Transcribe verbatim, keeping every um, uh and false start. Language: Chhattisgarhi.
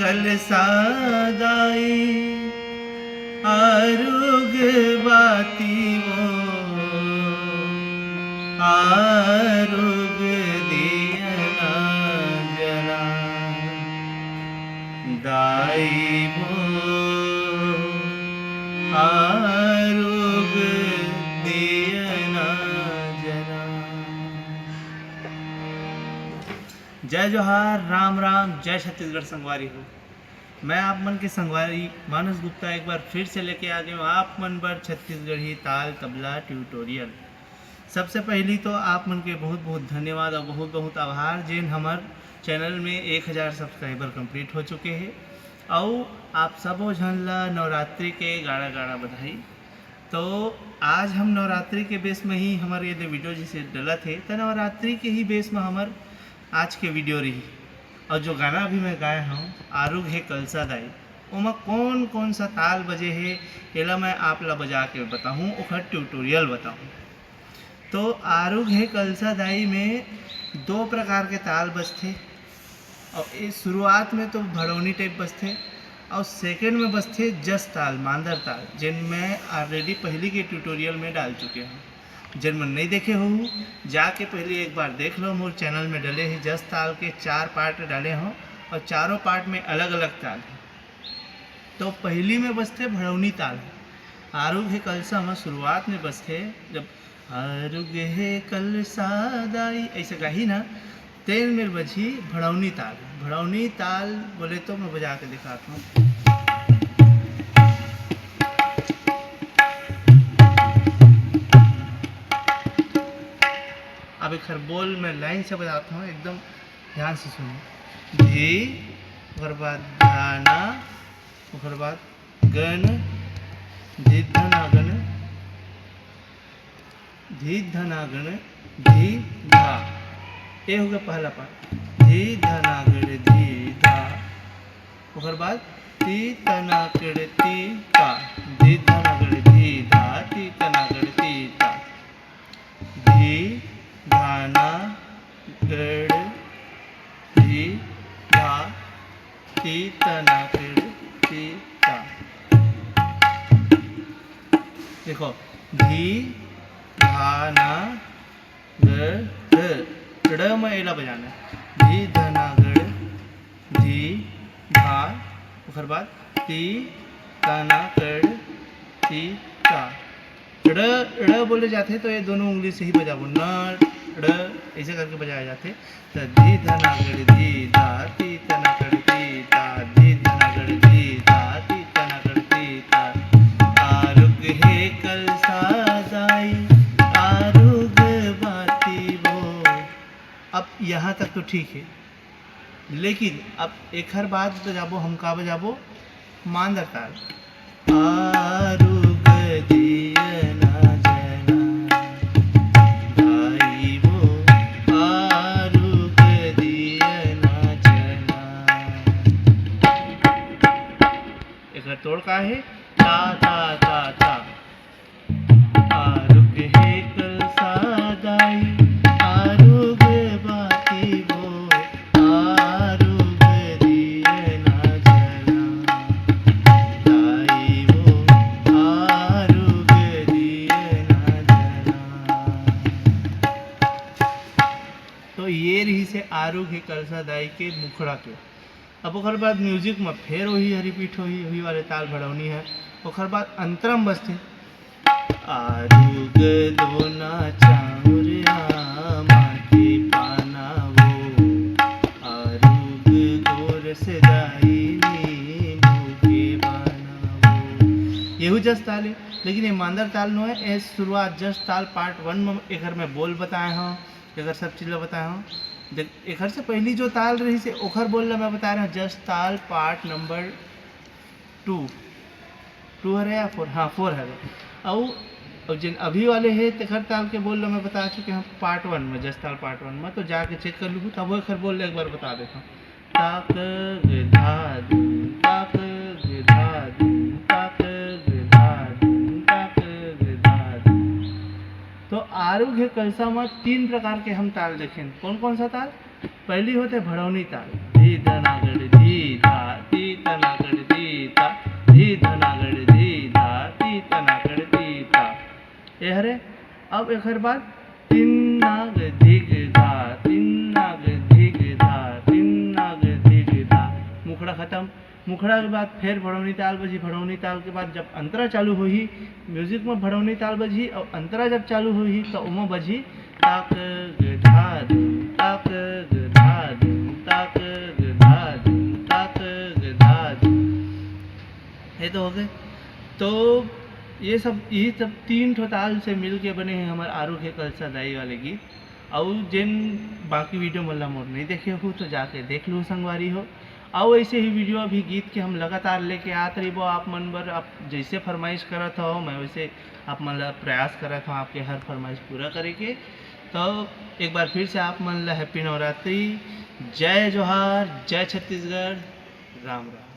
कलसा दाई, आरुग बाती वो, आरुग दियना जला। दाई वो, आरुग दियना जला। जय जोहार, राम राम, जय छत्तीसगढ़ संगवारी हो। मैं आप मन के संगवारी मानस गुप्ता एक बार फिर से लेके आ गए हूँ आप मन बर छत्तीसगढ़ी ताल तबला ट्यूटोरियल। सबसे पहली तो आप मन के बहुत बहुत धन्यवाद और बहुत बहुत आभार, जेन हमर चैनल में एक हज़ार सब्सक्राइबर कंप्लीट हो चुके हैं। और आप सबो झन ला नवरात्रि के गाड़ा गाड़ा बधाई। तो आज हम नवरात्रि के बेस में ही हमर ये दे वीडियो जैसे डलत हे, तो नवरात्रि के ही बेस में हमर आज के वीडियो रही। और जो गाना अभी मैं गाए हूँ, आरुग हे कलसा दाई, ओमा कौन कौन सा ताल बजे हे, एला मैं आप ला बजा के बताहूँ, ओखर ट्यूटोरियल बताहूँ। तो आरुग हे कलसा दाई में दो प्रकार के ताल बजथे। और ये शुरुआत में तो भड़ौनी टाइप बजथे, और सेकंड में बजथे जस ताल, मांदर ताल, जेन मैं ऑलरेडी पहली के ट्यूटोरियल में डाल चुके हूँ। जेन मन नहीं देखे हो, जाके पहले एक बार देख लो, मोर चैनल में डले ही जस ताल के चार पार्ट डाले हों, और चारों पार्ट में अलग अलग ताल है। तो पहली में बजथे भड़ौनी ताल, आरुग हे कलसा में शुरुआत में बजथे, जब आरुग हे कलसा दाई ऐसे गाही ना, तेन मेर बजही भड़ौनी ताल। भड़ौनी ताल बोले तो मैं बजा के दिखाता हूँ। अब एक हर बोल मैं लाइन से बजाता हूँ, एकदम ध्यान से सुनो। धी, ओकर बाद धाना, ओकर बाद गन, धी धना गन, धी धना गन, धी धा। ये हो गया पहला पार्ट। धी धना गन, धी धा। ओकर बाद ती तना गन, ती ता। धी धना गन, धी धा, ती तना गन, ती ता। धी धाना गन, धी धा, ती तना गन, ती ता। देखो, धी धाना गन, ड़ में एला बजाना है। धी धना गन, धी धा, ओकर बाद ती तना गन, ती ता। ड़, ड़ बोले जाथे तो ये दोनों उंगली से ही बजाबो, न ड़, ऐसे करके बजाया जाथे। त धी धना गन, धी धा, ती तना गन, ती ता, धी धना गन, धी धा, ती तना गन, ती ता। आरुग हे कलसा दाई, आरुग बाती वो। अब यहाँ तक तो ठीक है, लेकिन अब एखर बाद बजाबो, हम का बजाबो? मांदर ताल। आरुग दियना जना, दाई वो, आरुग दियना जना। एकर तोड़ का है? ता, ता, ता, ता। आरुग हे कलसा दाई, आरुग बाती वो, आरुग दियना जना। दाई वो, आरुग दियना जना। तो ये रही से आरुग हे कलसा दाई के मुखड़ा के। अब ओकर बाद म्यूजिक में फेर वही है, रिपीट होही, वही वाले ताल भड़ौनी है। ओकर बाद अंतरा में बजथे, आरुग दोना चाउर आमा के पाना वो, आरुग गोरस दाई नींबू के पाना वो। येहू जस ताल है, लेकिन ये मांदर ताल नो है। ये शुरुआत जस ताल पार्ट वन में एकर मैं बोल बताए हूँ, एकर सब चीज ला बताए हूँ। देख, एकर से पहली जो ताल रही से ओखर बोल ला मैं बता रहा हूँ, जस ताल पार्ट नंबर टू, टू हरे या फोर? हाँ, फोर हरे। अउ, अउ जिन अभी वाले है तेखर ताल के बोल ला मैं बता चुके हूँ पार्ट वन में, जस ताल पार्ट वन में, तो जाके चेक कर लूँ, तब वो एकर बोल ला एक बार बता देता हूँ। ताक ग धा धुन, ताक ग धा धुन, ताक ग धा धुन, ताक ग धा धुन। तो आरुग हे कलसा में तीन प्रकार के हम ताल देखेन। कौन कौन सा ताल? पहली होते भड़ौनी ताल, धी धना गड़ धी धा, ती अब एकर बाद तिन नाग धिग धा, तिन नाग धिग धा, तिन नाग धिग धा। मुखड़ा खत्म। मुखड़ा के बाद फेर भड़ौनी ताल बजही। भड़ौनी ताल के बाद जब अंतरा चालू होही, म्यूजिक में भड़ौनी ताल बजही और अंतरा जब चालू होही तो ओमा बजही ताक ग धा धुम, ताक ग धा धुम, ताक ग धा धुम, ताक ग धा धुम। ये तो हो गए। तो ये सब, यही सब तीन ठो ताल से मिल के बने हैं हमारे आरू के कलसा दाई वाले गीत। और जिन बाकी वीडियो मन ला मोर नहीं देखे हो तो जाके देख लो संगवारी हो। और ऐसे ही वीडियो अभी गीत के हम लगातार लेके आत रहिबो आप मन बर। आप जैसे फरमाइश करत हो, मैं वैसे आप मन ला प्रयास करत हूँ आपके हर फरमाइश पूरा करे के। तो एक बार फिर से आप मन ला हैप्पी नवरात्रि, जय जोहार, जय छत्तीसगढ़, राम राम।